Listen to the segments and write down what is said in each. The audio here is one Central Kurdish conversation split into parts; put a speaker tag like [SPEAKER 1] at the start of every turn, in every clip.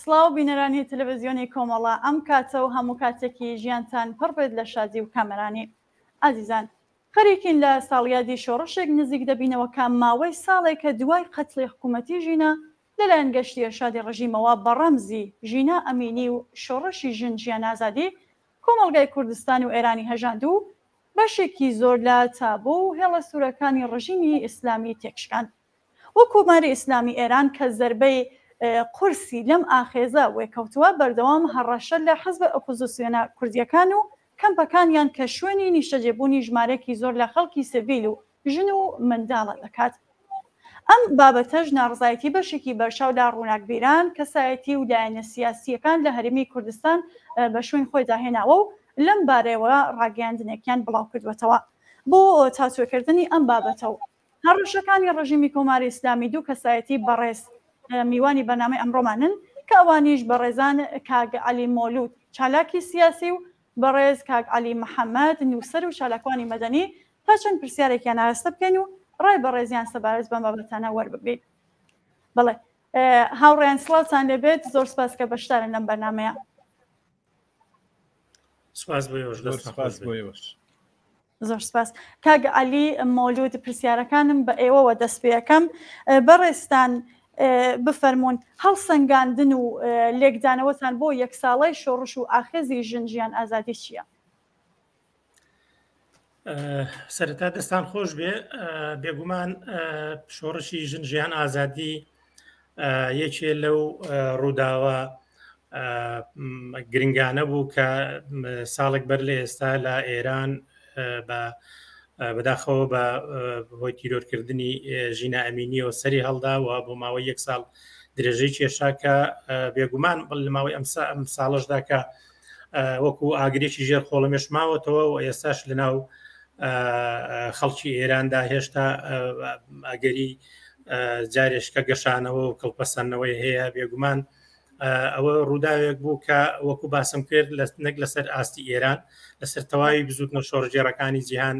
[SPEAKER 1] سڵاو بینەرانی تەلەڤزیۆنی کۆمەڵە، ئەم کاتە و هەموو کاتێکی ژیانتان پڕ بێت لە شادی و کامەرانی. ئازیزان، خەریکین لە ساڵیادی شۆڕشێک نزیک دەبینەوە کە ماوەی ساڵێکە دوای قەتڵی حکوومەتی ژینا لەلایەن گەشتی ئێرشادی ڕژیمەوە بە ڕەمزی ژینا ئەمینی و شۆڕشی ژن ژیان ئازادی کۆمەڵگای کوردستان و ئێرانی هەژاند و بەشێکی زۆر لە تابۆ و هێڵە سوورەکانی ڕژیمی ئیسلامی تێکشکاند. و کۆماری ئیسلامی ئێران کە زەربەی قورسی لەم ئاخێزە وێکەوتووە، بەردەوام هەڕەشە لە حزبە ئۆپۆزسیۆنە کوردییەکان و کەمپەکانیان کە شوێنی نیشتەجێبوونی ژمارەیەکی زۆر لە خەڵکی سڤیل و ژن و منداڵە دەکات. ئەم بابەتەش ناڕەزایەتی بەشێکی بەرچاو لە ڕووناکبیران، کەسایەتی و لایەنە سیاسییەکان لە هەرێمی کوردستان بە شوێن خۆیدا هێناوە و لەم بارەیەوە ڕاگەیاندنێکیان بڵاوکردووەتەوە بۆ تاوتوێکردنی ئەم بابەتە و هەڕەشەکانی ڕژیمی کۆماری ئیسلامی دوو کەسایەتی بەڕێز میوانی بەرنامەی ئەمڕۆمانن کە ئەوانیش بەڕێزان کاک عەلی مۆلود چالاکی سیاسی و بەڕێز کاک عەلی محەمەد نووسەر و چالاکوانی مەدەنی تا چەند پرسیارێکیان ئاراستە بکەین و ڕای بەڕێزیان سەبارەت بەم بابەتانە وەربگرین. بەڵێ هاوڕێیان سڵاوتان لێبێت زۆر سپاس کە بەشدارن لەم بەرنامەیە.
[SPEAKER 2] سپاس بۆ ئێوەش دەستتان خۆش بێت.
[SPEAKER 1] زۆر سپاس کاک عەلی مەولود پرسیارەکانم بە ئێوەوە دەست پێەکەم بەڕێزتان بفەرمونون هەڵسەنگاندن و لێکدانەوەتان بۆ یەکساڵی شۆڕش و ئاخێزی ژن ژیان ئازادی چییە؟
[SPEAKER 2] سەرەتا دەستان خۆش بێ بێگومان شۆڕشی ژن ژیان ئازادی یەکێ لەو ڕووداوە گرنگانە بوو کە ساڵێک بەر لە ئێستا لە ئێران بە بەداخەوە بە هۆی تیرۆرکردنی ژینا ئەمینیەوە سەری هەڵدا و بۆ ماوەی یەک ساڵ درێژەی کێشا کە بێگومان لە ماوەی ئەم ئەم ساڵەشدا کە وەکو ئاگرێکی ژێر خۆڵەمێش ماوەتەوە و ئێستاش لەناو خەڵکی ئێراندا هێشتا ئەگەری جارێشکە گەشانەوە و کڵپەسەندنەوەی هەیە بێگومان ئەوە ڕووداوێک بوو کە وەکو باسم کرد نەک لەسەر ئاستی ئێران لەسەر تەواوی بزوتنە شۆڕگێڕەکانی جیهان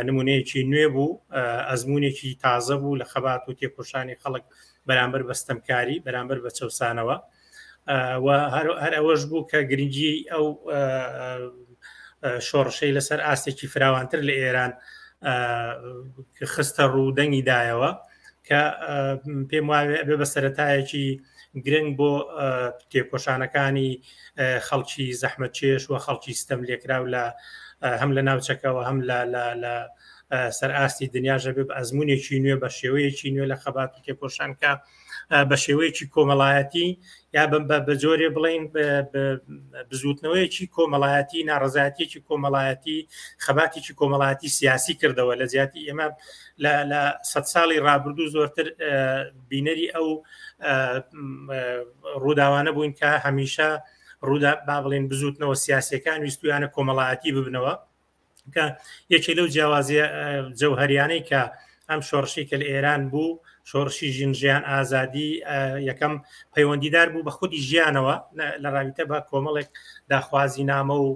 [SPEAKER 2] نمونەیەکی نوێ بوو ئەزمونێکی تازە بوو لە خەبات و تێکۆشانی خەڵک بەرامبەر بەستەمکاری بەرامبەر بە چەسانەوە و هەر ئەوەش بوو کە گرنگی ئەو شۆڕشەی لەسەر ئاستێکی فراوانتر لە ئێران خستە ڕوو دەنگی دایەوە کە پێم واوێ ئەبێ بە سەتایەکی گرنگ بۆ تێکۆشانەکانی خەڵکی زەحمەت چێش و خەڵکی ستەم لێکراو لە هەم لە ناوچەکەەوە هەم لە لە سەر ئاستی دنیاژە بێ بە ئەزمونێکی نوێ بە شێوەیەکی نوێ لە خەبات و تێکۆشان کە بە شێوەیەکی کۆمەڵایەتی یا بە جۆرێ بڵین بزوتنەوەیەکی کۆمەڵایەتی ناڕزایەتێکی کۆمەڵایەتی خەباتێکی کۆمەڵایەتی سیاسی کردەوە لە جیاتی ئێمە لە سە ساڵی ڕابردوو زۆرتر بینەری ئەو ڕووداوانە بووین کە هەمیشە ڕوودا با بڵێن بزوتنەوە سیاسەکان ویستویانە کۆمەڵایەتی ببنەوە کە یەکێ لەو جیاوازیە جەوهریانەی کە ئەم شۆڕشی کە لە ئێران بوو شۆڕشی ژین ژیان ئازادی یەکەم پەیوەندیدار بوو بە خودی ژیانەوە لە ڕاویتە بە کۆمەڵێک داخوازی نامە و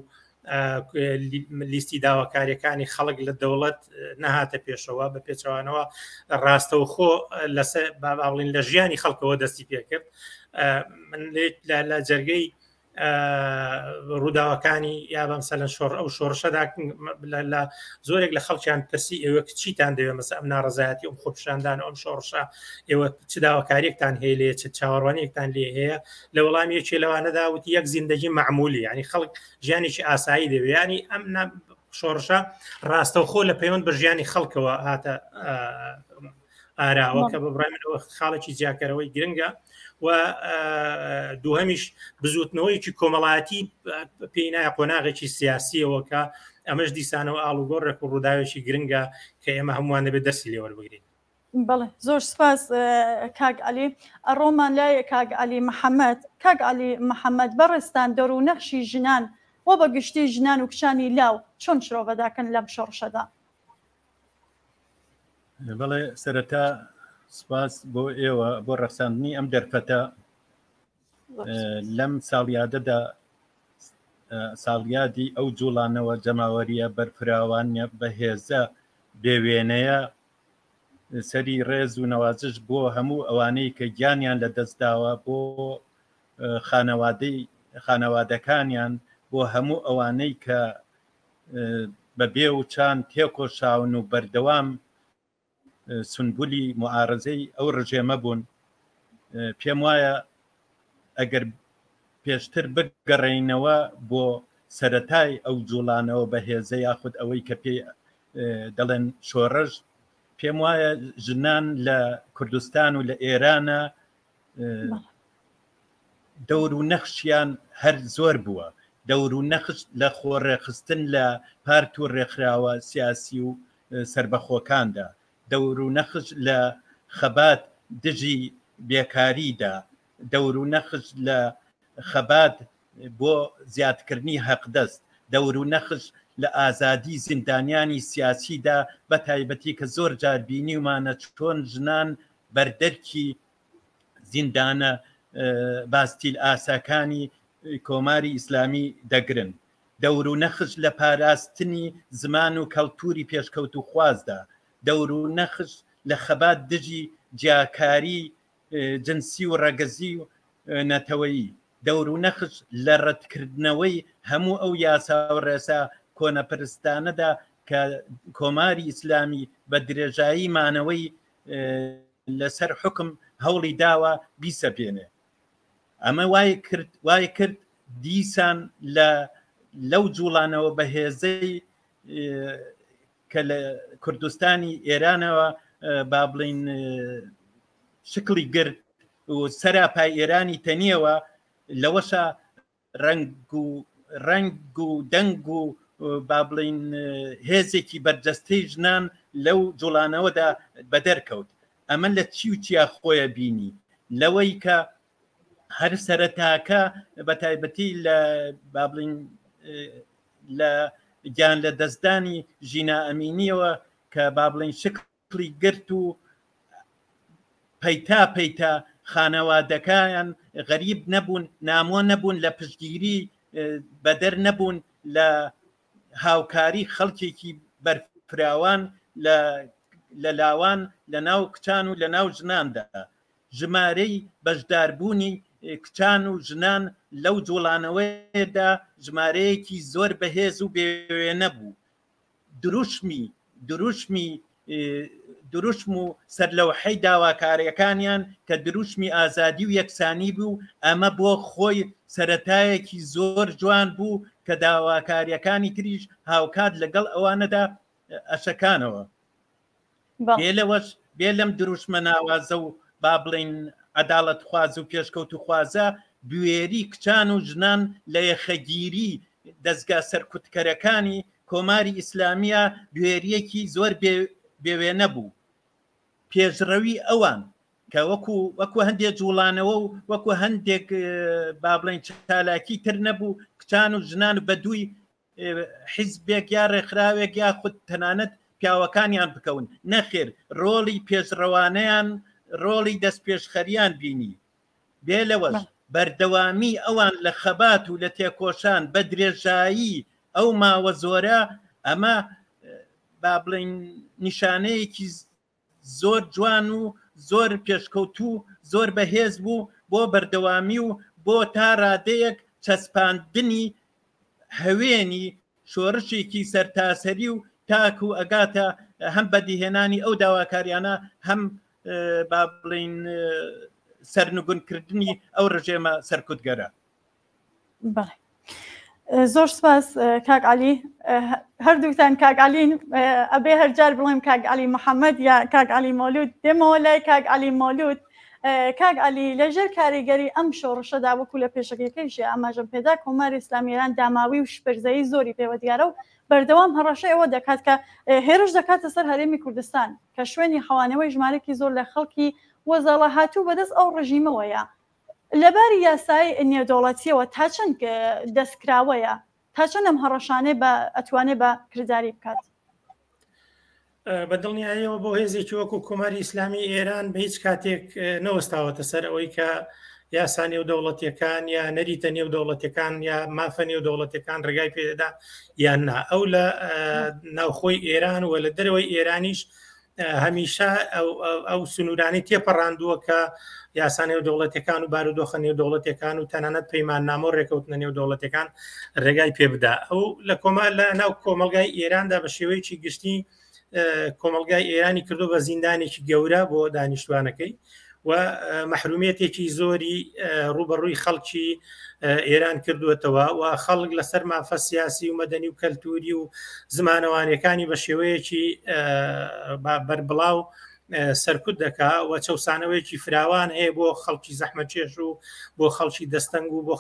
[SPEAKER 2] لیستی داواکاریەکانی خەڵک لە دەوڵەت نەهاتە پێشەوە بە پێچەوانەوە ڕاستەوخۆ لەسەر باڵین لە ژیانی خەڵکەوە دەستی پێکرد من لە جەرگەی ڕووداوەکانی یا بەم سەلەن شۆڕ ئەو شۆڕشەدا لە زۆرێک لە خەڵکیان پرسی ئێوە چیتان دەوێت مەسە ئەم ناڕزایەتی ئەم خۆپشاندان ئەم شۆڕشە ئێوە چ داواکاریەکتان هەیە لێ چ چاوەڕوانیەکتان لێ هەیە لە وەڵام یەکێ لەوانەدا وتی یەک زیندەگی معمولی ینی خەڵک ژیانێکی ئاسایی دەوێت ینی ئەم شۆڕشە ڕاستەوخۆ لە پەیوەند بە ژیانی خەڵکەوە هاتە ئاراوە کە بە بڕای منەوە خاڵێکی جیاکەرەوەی گرنگە و دووهەمیش بزوتنەوەیەکی کۆمەڵایەتی پێی نایە قۆناغێکی سیاسیەوە کە ئەمەش دیسانەوە ئاڵوگۆڕێک و ڕووداوێکی گرنگە کە ئێمە هەمووان دەبێت دەرسی لێوەربگرین.
[SPEAKER 1] بەڵێ زۆر سپاس کاک عەلی. ئەڕۆمان لای کاک عەلی محەمەد. کاک عەلی محەمەد بەڕێزتان دەور و نەخشی ژنان و بە گشتی ژنان و کچانی لاو چۆن شرۆڤە داکەن لەم شۆڕشەدا؟
[SPEAKER 3] بەڵێ سەرەتا سپاس بۆ ئێوە بۆ ڕەخساندنی ئەم دەرفەتە لەم ساڵیادەدا ساڵیادی ئەو جوڵانەوە جەماوەریە بەرفراوانە بەهێزە بێوێنەیە سەری ڕێز و نەوازش بۆ هەموو ئەوانەی کە گیانیان لە دەستداوە بۆ خانەوادەی خانەوادەکانیان بۆ هەموو ئەوانەی کە بە بێ وچان تێکۆشاون و بەردەوام سونبولی موعارەزەی ئەو ڕژێمە بوون. پێم وایە ئەگەر پێشتر بگەڕێینەوە بۆ سەرەتای ئەو جوڵانەوە بەهێزە یاخود ئەوەی کە پێی دەڵێن شۆڕش، پێم وایە ژنان لە کوردستان و لە ئێرانە دەور و نەخشیان هەر زۆر بووە، دەور و نەخش لە خۆڕێکخستن لە پارت و ڕێکخراوە سیاسی و سەربەخۆکاندا، دەور و نەخش لە خەبات دژی بێکاریدا، دەور و نەخش لە خەبات بۆ زیادکردنی هەقدەست، دەور و نەخش لە ئازادی زیندانیانی سیاسیدا، بە تایبەتی کە زۆر جار بینیومانە چۆن ژنان بەردەرکی زیندانە باستیل ئاساکانی کۆماری ئیسلامی دەگرن. دەور و نەخش لە پاراستنی زمان و کەڵتوری پێشکەوتووخوازدا، دەور و نەخش لە خەبات دژی جیاکاری جنسی و ڕەگەزی و نەتەوەیی، دەور و نەخش لە ڕەتکردنەوەی هەموو ئەو یاسا و ڕێسا کۆنەپەرستانەدا کە کۆماری ئیسلامی بە درێژایی مانەوەی لەسەر حوکم هەوڵی داوە بیسەپێنێ. ئەمە وای کرد وای کرد دیسان لە لەو جوڵانەوە بەهێزەی کە لە کوردستانی ئێرانەوە با بڵین شکڵی گرت و سەراپای ئێرانی تەنیەوە لەوەشە ڕەنگ و ڕەنگ و دەنگ و با بڵین هێزێکی بەرجەستەی ژنان لەو جوڵانەوەدا بەدەرکەوت ئەمە لە چی و چیا خۆیە بینی لەوەی کە هەر سەرەتاکە بە تایبەتی لە با بڵین لە گیان لە دەستدانی ژینا ئەمینیەوە کە با بڵین شکڵی گرت و پەیتا پەیتا خانەوادەکایان غەریب نەبوون، نامۆ نەبوون لە پشتگیری، بەدەر نەبوون لە هاوکاری خەڵکێکی بەرفراوان لە لاوان لە ناو کچان و لە ناو ژناندا. ژمارەی بەشداربوونی کچان و ژنان لەو جوڵانەوەیەدا ژمارەیەکی زۆر بەهێز و بێوێنە بوو. دروشمی دروشمی دروشم و سەرلەوحەی داواکاریەکانیان کە دروشمی ئازادی و یەکسانی بوو ئەمە بۆ خۆی سەرەتایەکی زۆر جوان بوو کە داواکاریەکانی تریش هاوکات لەگەڵ ئەوانەدا ئەشەکانەوە بێ لەوەش بێ لەم دروشمە ناوازە و با بڵین عەداڵەتخواز و پێشکەوتوخوازە بوێری کچان و ژنان لە یەخەگیری دەزگا سەرکوتکەرەکانی کۆماری ئیسلامیە بوێریەکی زۆر بێوێنە بوو پێشڕەوی ئەوان کە وەکو وەکو هەندێک جوڵانەوە و وەکو هەندێک با بڵین چالاکی تر نەبوو کچان و ژنان بە دووی حیزبێک یا ڕێکخراوێک یاخود تەنانەت پیاوەکانیان بکەون، نەخێر ڕۆڵی پێشڕەوانەیان ڕۆڵی دەستپێشخەریان بینی. بێ لەوەش بەردەوامی ئەوان لە خەبات و لە تێکۆشان بە درێژایی ئەو ماوە زۆرە ئەمە با بڵێین نیشانەیەکی زۆر جوان و زۆر پێشکەوتوو زۆر بەهێز بوو بۆ بەردەوامی و بۆ تا رادەیەک چەسپاندنی هەوێنی شۆرشێکی سەرتاسەری و تاکو ئەگاتە هەم بەدیهێنانی ئەو داواکاریانە هەم با بڵین سەرنگونکردنی ئەو ڕژێمە سەرکوتگەرە.
[SPEAKER 1] بەڵێ زۆر سپاس کاک علی هەردووکتان کاک علین ئەبێ هەرجار بڵێم کاک علی محەممەد یا کاک علی مۆلود دێمەوە لای کاک علی مۆلود کاک علی لەژێر کاریگەری ئەم شۆڕشەدا وەکو لە پێشەکیەکەیشی ئاماژەم پێدا کۆماری ئیسلامی ئێران داماوی و شپرزەیی زۆری پێوە دیارە و بەردەوام هەڕەشەی ئەوە دەکات کە هێرش دەکاتە سەر هەرێمی کوردستان کە شوێنی حەوانەوەی ژمارەکی زۆر لە خەڵکی وەزاڵەهاتوو بەدەست ئەو ڕژیمەوەیە لە باری یاسای نێودەوڵەتییەوە تا چەند دەستکراوەیە؟ تا چەند ئەم هەڕەشانەی بە ئەتوانێ بە کرداری بکات؟
[SPEAKER 2] بە دڵنیاییەوە بۆ هێزێکی وەکو کۆماری ئیسلامی ئێران بە هیچ کاتێک نەوەستاوەتە سەر ئەوەی کە یاسا نێودەوڵەتیەکان یا نەریتە نێودەوڵەتیەکان یا مافە نێودەوڵەتیەکان ڕێگای پێدەدا یان نا ئەو لە ناوخۆی ئێران و لە دەرەوەی ئێرانیش هەمیشە ئەو سنوورانی تێپەڕاندووە کە یاسا نێودەوڵەتەکان و بارودۆخە نێودەوڵەتەکان و تەنانەت پەیماننامە و ڕێکەوتنە نێودەوڵەتەکان ڕێگای پێ بدا. ئەو لە کۆما لە ناو کۆمەلگای ئێراندا بە شێوەیەکی گشتی کۆمەلگای ئێرانی کردو بە زیندانێکی گەورە بۆ دانیشتوانەکەی و مەحرومیەتێکی زۆری ڕوبەڕووی خەڵکی ئێران کردووەتەوە و خەڵک لەسەر مافە سیاسی و مەدەنی و کەلتوری و زمانەوانیەکانی بە شێوەیەکی بەربڵاو سەرکوت دەکا و چەسانەوەیەکی فراوان هەیە بۆ خەڵکی زەحمەتکێش و بۆ خەڵکی دەستەنگ و بۆ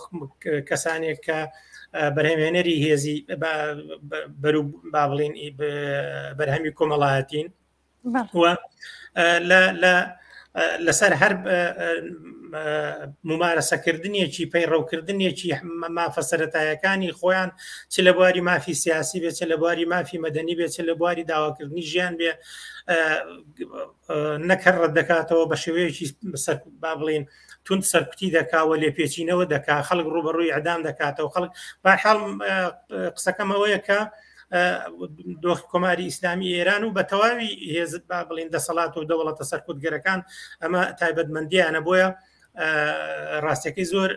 [SPEAKER 2] کەسانێک کە بەرهەمێنەری هێزی بەرو با بڵین بەرهەمی کۆمەڵایەتین و لە لەسەر هەر ممارەسەکردنیەکی پەیڕەوکردنیەکی مافە سەتایەکانی خۆیان چ لە بواری مافی سیاسی بێت چ لە بواری مافی مەدەنی بێت چ لە بواری داواکردنی ژیان بێ نەکەر ڕەت دەکاتەوە بە شێوەیەکی با بڵین تون سەرکوتی دەکا و لێپێچینەوە دەکا خەڵک ڕوبەڕووی ئەدام دەکاتەوە خەڵک بارحاڵ قسەکەمەوەیە کە دۆخی کۆماری ئیسلامی ئێران و بە تەواوی هێز با بڵین دەسەڵات و دەوڵەتە سەرکوتگەرەکان ئەمە تایبەتمەندیانە بۆیە ڕاستەکەی زۆر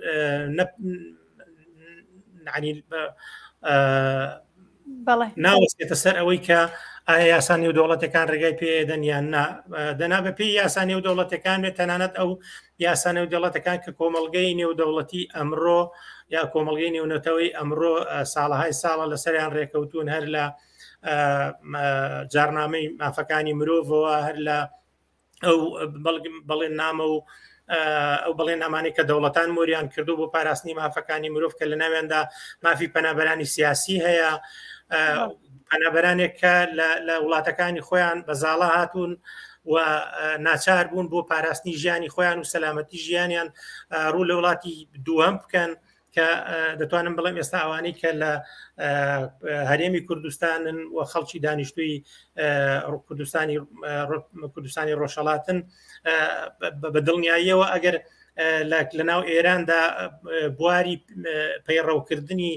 [SPEAKER 2] ناوەستێتە سەر ئەوەی کە ئایا یاسا نێودەوڵەتەکان ڕێگای پێدەن یان نا دەنا بە پێی یاسا نێودەوڵەتەکان بێت تەنانەت ئەو یاسا نێودەوڵەتەکان کە کۆمەڵگەی نێودەوڵەتی ئەمڕۆ یا کۆمەڵگەی نێونەتەوەی ئەمڕۆ ساڵەهای ساڵە لەسەریان ڕێکەوتون هەر لە جارنامەی مافەکانی مرۆڤەوە هەر لە ئەو بەڵێن نامە و ئەو بەڵێن نامانەی کە دەوڵەتان مۆریان کردو بۆ پاراستنی مافەکانی مرۆڤ کە لە ناویاندا مافی پەنابەرانی سیاسی هەیە پەنابەرانێک کە لە وڵاتەکانی خۆیان بە زاڵە هاتوون و ناچار بوون بۆ پاراستنی ژیانی خۆیان و سەلامەتی ژیانیان ڕوو لە وڵاتی دووەم بکەن کە دەتوانم بڵێم ئێستا ئەوانەی کە لە هەرێمی کوردستانن و خەڵکی دانیشتووی کوردستانی کوردستانی ڕۆژهەڵاتن بە دڵنیاییەوە ئەگەر لە ناو ئێراندا بواری پەیڕەوکردنی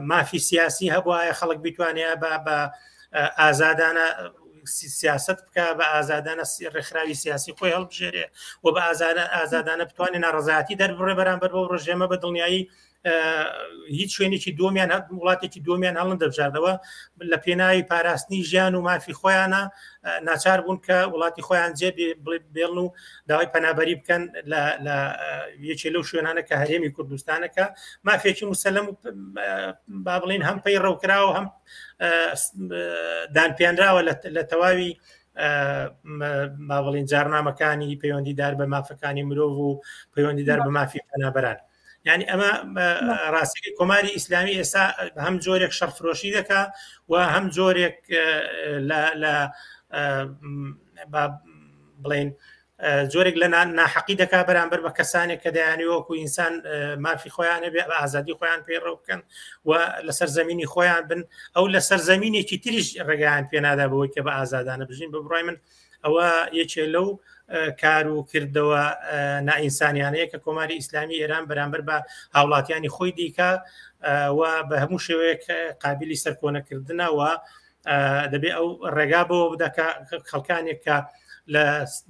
[SPEAKER 2] مافی سیاسی هەبواە خەڵک بتوانێت بە بە ئازادانە سیاست بکە بە ئازادانە ڕێکخراوی سیاسی خۆی هەڵبژێرێ و بە ئازادانە بتوانێت ناڕزایەتی دەربڕێ بەرامبەر بۆ ڕژێمە بە دڵنیایی هیچ شوێنێکی دومیان وڵاتێکی دومیان هەڵن دەبژاردەوە لە پێناوی پاراستنی ژیان و مافی خۆیانە ناچار بوون کە وڵاتی خۆیان جێ بێڵن و داوای پەنابەری بکەن لە یەکێ لەو شوێنانە کە هەرێمی کوردستانەکە مافێکی مسلم با بڵین هەم پەیڕەوکراوە هەم دانپیانراوە لە تەواوی با بڵین جارنامەکانی پەیوەندیدار بە مافەکانی مرۆڤ و پەیوەندیدار بە مافی پەنابەران یعنی ئەمە ڕاستی کۆماری ئیسلامی ئێستا هەم جۆرێک شەڕفرۆشی دەکا و هەم جۆرێک لە بڵین جۆرێک لە ناحەقی دەکا بەرامبەر بە کەسانێک کە دەیانەوێت وەکو ئینسان مافی خۆیان هەبێ بە ئازادی خۆیان پەیڕەو بکەن و لەسەر زمینی خۆیان بن ئەو لەسەر زمینێکی تریش ڕێگایان پێنادا بەوەی کە بە ئازادانە بژین بە بڕای من ئەوە یەکێ لەو کار و کردەوە نائینسانیانەیە کە کۆماری ئیسلامی ئێران بەرامبەر بە هاوڵاتیانی خۆی دیکە و بە هەموو شێوەیەک قابلی سەرکۆنەکردنەوە دەبێ ئەو ڕێگا بۆ بدە کە خەڵکانێک کە لە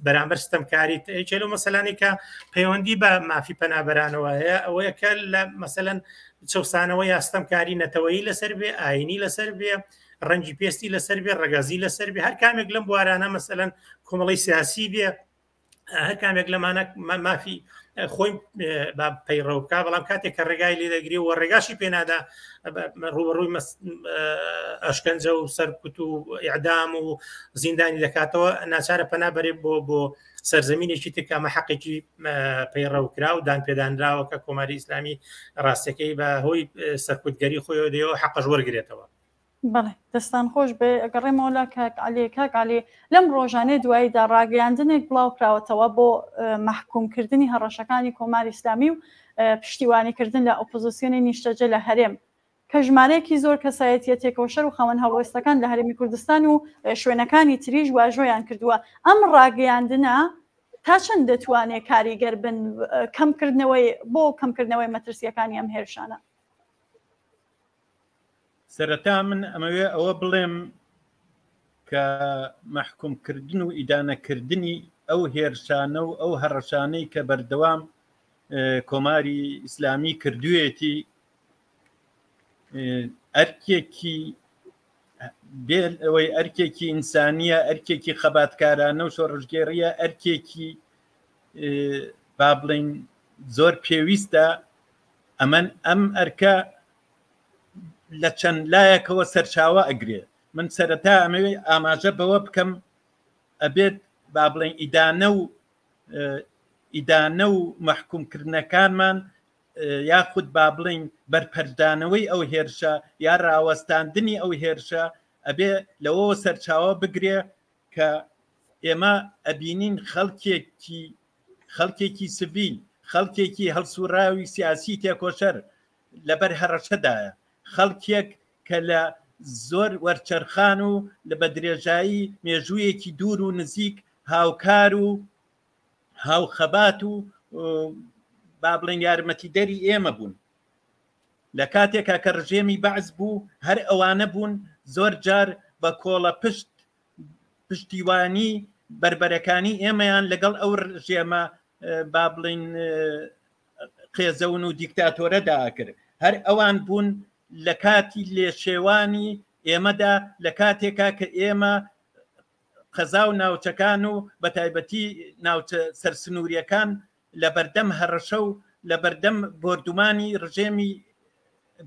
[SPEAKER 2] بەرامبەر ستەمکاری یەکێ لەو مەسەلانی کە پەیوەندی بە مافی پەنابەرانەوە هەیە ئەوەیە کە لە مەسەلەن چەسانەوە یا ستەمکاری نەتەوەیی لەسەر بێ ئاینی لەسەر بێ ڕەنگی پێستی لەسەر بێ ڕەگەزی لەسەر بێ هەر کامێک لەم بوارانە مەسەلەن کۆمەڵی سیاسی بێ هەر کامێک لەمانە مافی خۆی پەیڕەو بکە بەڵام کاتێک کە ڕێگای لێ دەگری و ڕێگاشی پێنادا ڕوبەڕووی ئەشکەنجە و سەرکوت و ئیعدام و زیندانی دەکاتەوە ناچارە پەنا بەرێ بۆ بۆ سەرزەمینێکی تر کە ئەمە حەقێکی پەیڕەو کرا و دان پێدانراوە کە کۆماری ئیسلامی ڕاستەکەی بە هۆی سەرکوتگەری خۆیەوە دەیەوە حەقەش وەرگێتەوە.
[SPEAKER 1] بەڵێ دەستان خۆش بێ ئەگەڕێمەوە لا کاک عەلی کاک عەلی لەم ڕۆژانەی دواییدا ڕاگەیاندنێک بڵاو کراوەتەوە بۆ مەحکوم کردنی هەڕەشەکانی کۆماری ئیسلامی و پشتیوانی کردن لە ئۆپۆزیسیۆنی نیشتەجێ لە هەرێم کە ژمارەیەکی زۆر کەسایەتیە تێکۆشەر و خاوەن هەڵوێستەکان لە هەرێمی کوردستان و شوێنەکانی تریش واژۆیان کردووە ئەم ڕاگەیاندنە تا چەند دەتوانێت کاریگەر بن کەمکردنەوەی بۆ کەمکردنەوەی مەترسیەکانی ئەم هێرشانە؟
[SPEAKER 3] سەرەتا من ئەمەوێ ئەوە بڵێم. کە مەحکومکردن و ئیدانەکردنی ئەو هێرشانە و ئەو هەڕەشانەی کە بەردەوام کۆماری ئیسلامی کردوێتی ئەرکێکی بێ ئەوەی ئەرکێکی ئینسانیە ئەرکێکی خەباتکارانە و شۆڕشگێڕیە ئەرکێکی با بڵین زۆر پێویستە ئەمن ئەم ئەرکە لە چەند لایەکەوە سەرچاوە ئەگرێ من سەرەتا ئەمەوێ ئاماژە بەوە بکەم ئەبێت با بڵێن ئیدانە و ئیدانە و مەحکومکردنەکانمان یاخود با بڵین بەرپەرچدانەوەی ئەو هێرشە یا ڕاوەستاندنی ئەو هێرشە ئەبێ لەوەوە سەرچاوە بگرێ کە ئێمە ئەبینین خەڵکێکی خەڵکێکی سڤیل خەڵکێکی هەڵسوڕاوی سیاسی تێکۆشەر لەبەر هەڕەشەدایە خەڵکێک کە لە زۆر وەرچەرخان و لە بە درێژایی مێژوویەکی دوور و نزیک هاوکار و هاوخەبات و با بڵێن یارمەتیدەری ئێمە بوون لە کاتێکا کە ڕژێمی بەعس بوو هەر ئەوانە بوون زۆر جار بە کۆڵە پشت پشتیوانی بەربەرەکانی ئێمەیان لەگەڵ ئەو ڕژێمە با بڵین قێزەون و دیکتاتۆرەدا ئەکرد هەر ئەوان بوون لە کاتی لێشێوانی ئێمەدا لە کاتێکا کە ئێمە قەزا و ناوچەکان و بەتایبەتی ناوچە سەرسنووریەکان لە بەردەم هەڕەشە و لە بەردەم بۆردومانی ڕژێمی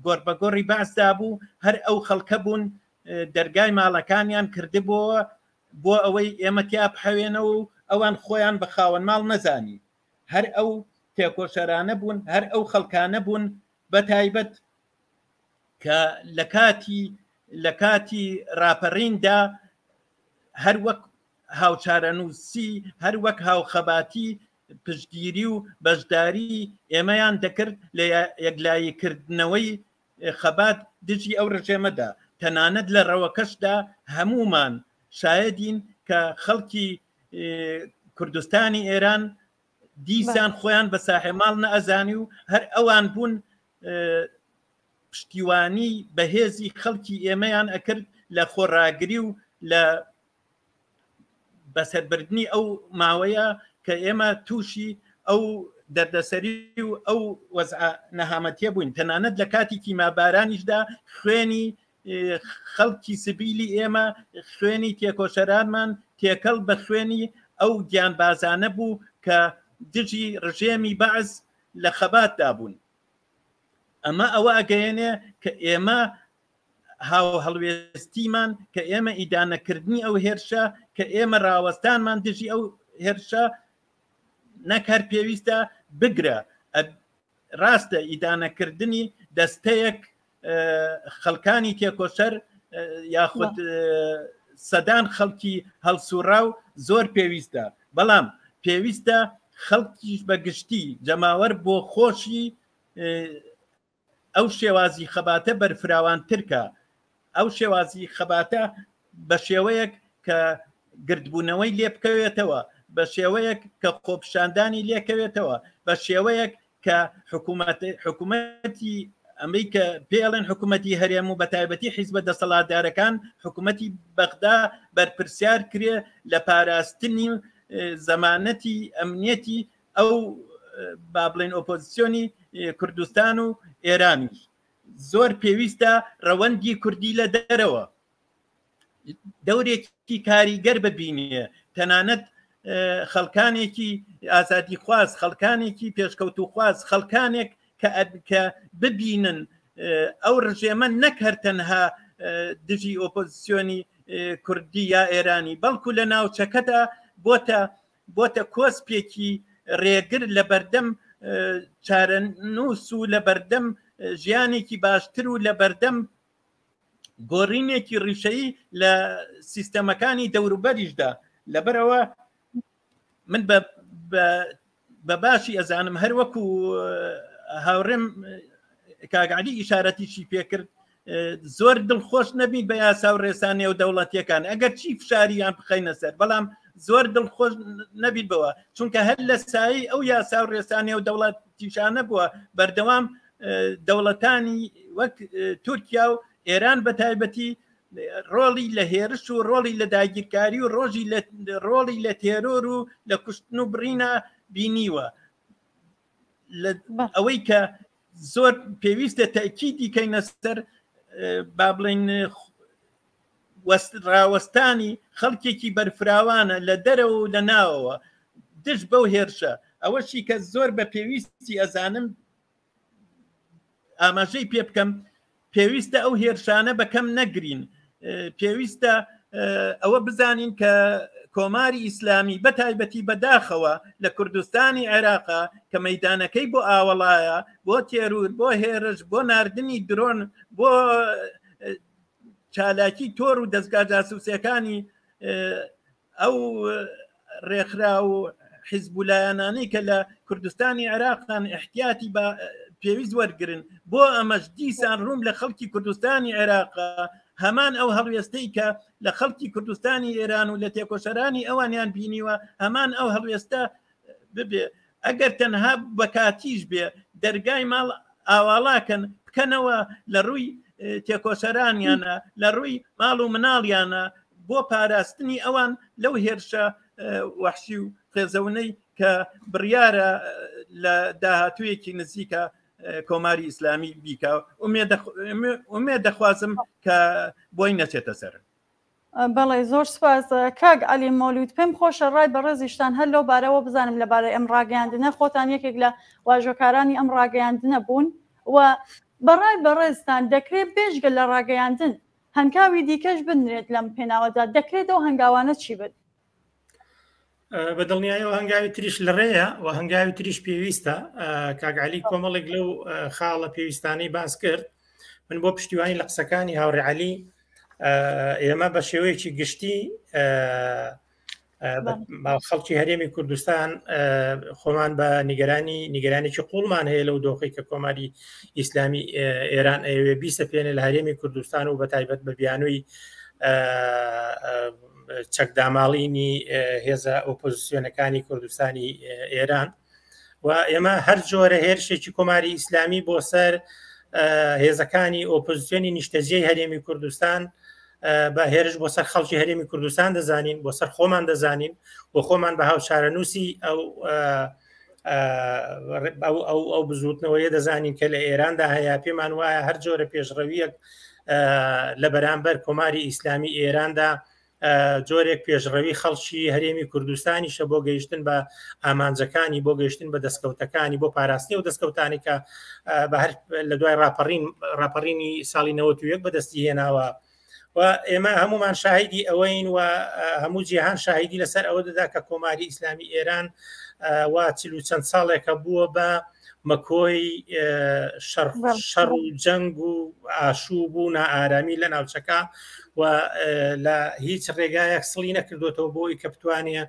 [SPEAKER 3] گۆڕبەگۆڕی بەعسدا بوو هەر ئەو خەڵکە بوون دەرگای ماڵەکانیان کردبووەوە بۆ ئەوەی ئێمە تیا بحەوێنەوە و ئەوان خۆیان بە خاوەن ماڵ نەزانی هەر ئەو تێکۆشەرانە بوون هەر ئەو خەڵکانە بوون بە تایبەت کە لە کاتی لە کاتی ڕاپەڕیندا هەر وەک هاوچارەنووسی هەر وەک هاوخەباتی پشتگیری و بەشداری ئێمەیان دەکرد لە یەکلاییکردنەوەی خەبات دژی ئەو ڕژێمەدا تەنانەت لە ڕەوەکەشدا هەموومان شایەدین کە خەڵکی کوردستانی ئێران دیسان خۆیان بە ساحێماڵ نەئەزانی و هەر ئەوان بوون پشتیوانی بەهێزی خەڵکی ئێمەیان ئەکرد لە خۆڕاگری و لە بەسەربردنی ئەو ماوەیە کە ئێمە تووشی ئەو دەردەسەری و ئەو وەزع نەهامەتیە بووین تەنانەت لە کاتی کیمابارانیشدا خوێنی خەڵکی سبیلی ئێمە خوێنی تێکۆشەرانمان تێکەڵ بە خوێنی ئەو گیانبازانە بوو کە دژی ڕژێمی بەعس لە خەباتدا بوون ئەمە ئەوە ئەگەیەنێ کە ئێمە هاوهەڵوێستیمان کە ئێمە ئیدانەکردنی ئەو هێرشە کە ئێمە ڕاوەستانمان دژی ئەو هێرشە نەک هەر پێویستە بگرە ڕاستە ئیدانەکردنی دەستەیەک خەڵکانی تێکۆشەر یاخود سەدان خەڵکی هەڵسوڕاو زۆر پێویستە بەڵام پێویستە خەڵکیش بە گشتی جەماوەر بۆ خۆشی ئەو شێوازی خەباتە بەرفراوانترکە ئەو شێوازی خەباتە بە شێوەیەک کە گردبوونەوەی لێ بکەوێتەوە بە شێوەیەک کە خۆپیشاندانی لێکەوێتەوە بە شێوەیەک کە حکوومەت حکوومەتی ئەمەی کە پێڵێن حکوومەتی هەرێم و بەتایبەتی حیزبە دەسەڵاتدارەکان حکوومەتی بەغدا بەرپرسیار کرێ لە پاراستنی زەمانەتی ئەمنیەتی ئەو با بڵێن ئۆپۆزیسیۆنی کوردستان و ئێرانیش زۆر پێویستە ڕەوەندی کوردی لە دەرەوە دەورێکی کاریگەر ببینێ تەنانەت خەڵکانێکی ئازادیخواز خەڵکانێکی پێشکەوتوخواز خەڵکانێک کە ببینن ئەو ڕژێمە نەک هەر تەنها دژی ئۆپۆزیسیۆنی کوردی یا ئێرانی بەڵکو لە ناوچەکەدا بۆتە بۆتە کۆسپێکی ڕێگر لە بەردەم چارەنووس و لە بەردەم ژیانێکی باشتر و لە بەردەم گۆڕینێکی ڕیشەیی لە سیستەمەکانی دەوروبەریشدا لەبەرەوە من بە باشی ئەزانم هەر وەکو هاوڕێم کاگعلی ئیشارەتیشی پێکرد زۆر دڵخۆش نەبین بە یاسا و ڕێسا نێودەوڵەتیەکان ئەگەر چی فشاریان بخەینە سەر بەڵام زۆر دڵخۆش نەبین بەوە چونکە هەر لە سایی ئەو یاسا و ڕێسا نێودەوڵەتیشانە بووە بەردەوام دەوڵەتانی وەک تورکیا و ئێران بە تایبەتی ڕۆڵی لە هێرش و ڕۆڵی لە داگیرکاری و ڕۆژی لە ڕۆڵی لە تێرۆر و لە کوشتن و بڕینە بینیوە. ئەوەی کە زۆر پێویستە تەکیدی کەینە سەر با بڵین ڕاوەستانی خەڵکێکی بەرفراوانە لە دەرەوە و لە ناوەوە دژ بەو هێرشە ئەوەشی کە زۆر بە پێویستی ئەزانم ئاماژەی پێ بکەم پێویستە ئەو هێرشانە بەکەم نەگرین پێویستە ئەوە بزانین کە کۆماری ئیسلامی بە تایبەتی بەداخەوە لە کوردستانی عێراقا کە مەدانەکەی بۆ ئاوەڵایە بۆ تێرور بۆ هێرش بۆ ناردنی درۆن بۆ چالاکی تۆر و دەستگا جاسوسەکانی ئەو ڕێکخراو و حیزب و لایەنانەی کە لە کوردستانی عێراقان احتیاتی بە پێویست وەرگن بۆ ئەمەش دیسان ڕووم لە خەڵکی کوردستانی عێراق هەمان ئەو هەڵوێستەی کە لە خەڵکی کوردستانی ئێران و لە تێکۆشەرانی ئەوانیان بینیوە هەمان ئەو هەڵوێستە ببێ ئەگەر تەنها بەکاتیش بێ دەرگای ماڵ ئاواڵاکەن بکەنەوە لە ڕووی تێکۆشەرانیانە لە ڕووی ماڵ و مناڵیانە بۆ پاراستنی ئەوان لەو هێرشە وەحشی و قێزەونەی کە بڕیارە لە داهاتوویەکی نزیکە کۆماری ئیسلامی بیکە ئومێد دەخوازم کە بۆی نەچێتە سەر.
[SPEAKER 1] بەڵێ زۆر سوپاس کاک عەلی مەولود پێم خۆشە ڕای بەڕێزیشتان هەر لەو بارەوە بزانم لەبارەی ئەم ڕاگەیاندنە خۆتان یەکێک لە واژۆکارانی ئەم ڕاگەیاندنە بوون و بەڕای بەڕێزتان دەکرێت بێجگە لە ڕاگەیاندن هەنگاوی دیکەش بنرێت لەم پێناوەدا دەکرێت ئەو هەنگاوانە چی بن؟
[SPEAKER 2] بە دڵنیایەوە هەنگاوی تریش لە ڕێیە و هەنگاوی تریش پێویستە کاک عەلی کۆمەڵێک لەو خاڵە پێویستانەی باس کرد من بۆ پشتیوانی لە قسەکانی هاوڕێ عەلی ئێمە بە شێوەیەکی گشتی خەڵکی هەرێمی کوردستان خۆمان بە نیگەرانی نیگەرانێکی قوڵمان هەیە لەو دۆخی کە کۆماری ئیسلامی ئێران ئەوێ بیسەپێنێ لە هەرێمی کوردستان و بە تایبەت بە بیانووی چەکداماڵینی هێزە ئۆپۆزیسیۆنەکانی کوردستانی ئێران و ئێمە هەر جۆرە هێرشێکی کۆماری ئیسلامی بۆ سەر هێزەکانی ئۆپۆزیسیۆنی نیشتەجێی هەرێمی کوردستان بە هێرش بۆ سەر خەڵکی هەرێمی کوردستان دەزانین بۆ سەر خۆمان دەزانین و خۆمان بە هاوچارەنووسی ئەو ئەو ئەو ئەو بزوتنەوەیە دەزانین کە لە ئێراندا هەیە پێمان وایە هەر جۆرە پێشڕەویەک لە بەرامبەر کۆماری ئیسلامی ئێراندا جۆرێک پێشڕەوی خەڵکی هەرێمی کوردستانیشە بۆ گەیشتن بە ئامانجەکانی بۆ گەیشتن بە دەستکەوتەکانی بۆ پاراستنی و دەستکەوتانی کە بە هەر لە دوای ڕاپەڕین ڕاپەڕینی ساڵی 91 بەدەستی هێناوە و ئێمە هەمومان شاهیدی ئەوەین و هەموو جیهان شاهیدی لەسەر ئەوە دەدا کە کۆماری ئیسلامی ئێران و چل و چەند ساڵێکە بووە بە مەکۆی شەڕ و جەنگ و ئاشوب و نائارامی لە ناوچەکە و لە هیچ ڕێگایەک سڵی نەکردوێتەوە بۆی کە بتوانێ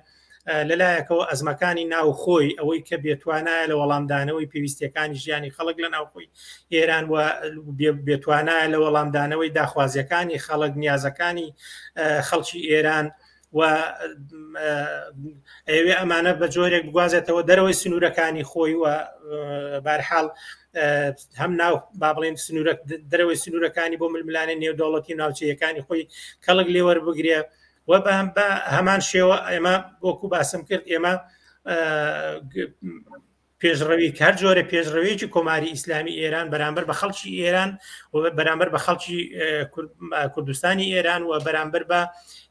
[SPEAKER 2] لەلایەکەوە ئەزمەکانی ناوخۆی ئەوەی کە بێتوانایە لە وەڵامدانەوەی پێویستیەکانی ژیانی خەڵک لە ناوخۆی ئێران و بێتوانایە لە وەڵامدانەوەی داخوازیەکانی خەڵک نیازەکانی خەڵکی ئێران و ئەوێ ئەمانە بە جۆرێک بگوازێتەوە دەرەوەی سنوورەکانی خۆی و بارحاڵ هەم ناو با بڵێن سنوورە دەرەوەی سنوورەکانی بۆ ململانێ نێودەوڵەتی و ناوچەیەکانی خۆی کەڵک لێوەربگرێ و بە هەمان شێوە ئێمە وەکو باسم کرد ئێمە پێشڕەوی هەر جۆرە پێشڕەویەکی کۆماری ئیسلامی ئێران بەرامبەر بە خەڵکی ئێران و بەرامبەر بە خەڵکی کوردستانی ئێران و بەرامبەر بە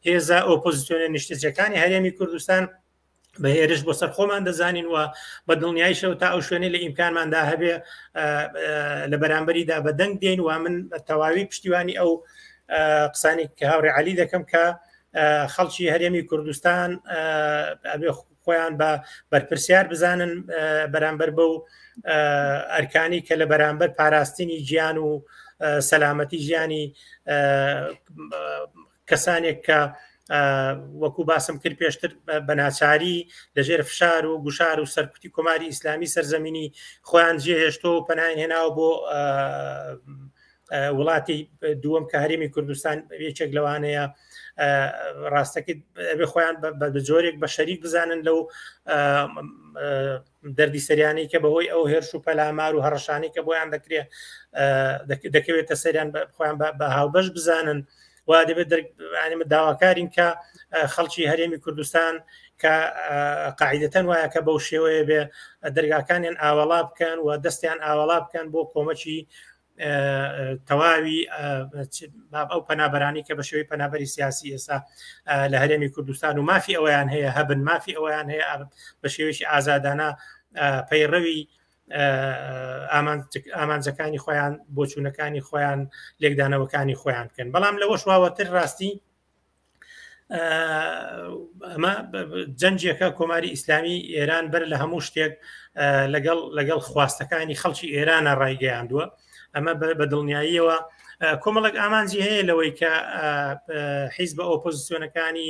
[SPEAKER 2] هێزە ئۆپۆزیسیۆنە نیشتەجێکانی هەرێمی کوردستان بە هێرش بۆ سەر خۆمان دەزانین و بە دڵنیایشەوە تا ئەو شوێنەی لە ئیمکانماندا هەبێ لە بەرامبەریدا بە دەنگ دێن و من بە تەواوی پشتیوانی ئەو قسانی کە هاوڕێ عەلی دەکەم کە خەڵکی هەرێمی کوردستان ئەبێ خۆیان بە بەرپرسیار بزانن بەرامبەر بەو ئەرکانی کە لە بەرامبەر پاراستنی گیان و سەلامەتی ژیانی کەسانێک کە وەکو باسم کرد پێشتر بە ناچاری لەژێر فشار و گوشار و سەرکوتی کۆماری ئیسلامی سەرزەمینی خۆیان جێهێشتۆ و پەنایان هێناوە بۆ وڵاتی دووەم کە هەرێمی کوردستان یەکێک لەوانەیە ڕاستەکەی ئەبێ خۆیان بە جۆرێک بە شەریک بزانن لەو دەردی سەریانەی کە بەهۆی ئەو هێرش و پەلامار و هەڕەشانەی کە بۆیان دەکرێت دەکەوێتە سەریان خۆیان بە هاوبەش بزانن. و دەبێت داواکارین کە خەڵکی هەرێمی کوردستان کە قاعدەتەن وایە کە بەو شێوەیە بێ دەرگاکانیان ئاوەڵا بکەن و دەستیان ئاوەڵا بکەن بۆ کۆمەکی تەواوی ئەو پەنابەرانی کە بە شێوەی پەنابەری سیاسی ئێستا لە هەرێمی کوردستان و مافی ئەویان هەیە هەبن مافی ئەویان هەیە بە شێوەیەکی ئازادانە پەیڕەوی ئامانجەکانی خۆیان بۆچوونەکانی خۆیان لێکدانەوەکانی خۆیان بکەن بەڵام لەوەش واوەتر ڕاستی ئەمە جەنجێکە کۆماری ئیسلامی ئێران بەر لە هەموو شتێک لەگەڵ لەگەڵ خواستەکانی خەڵکی ئێرانە ڕایگەیاندووە ئەمە بە دڵنیاییەوە کۆمەڵک ئامانجی هەیە لەوەی کە حیزبە ئۆپۆزیسیۆنەکانی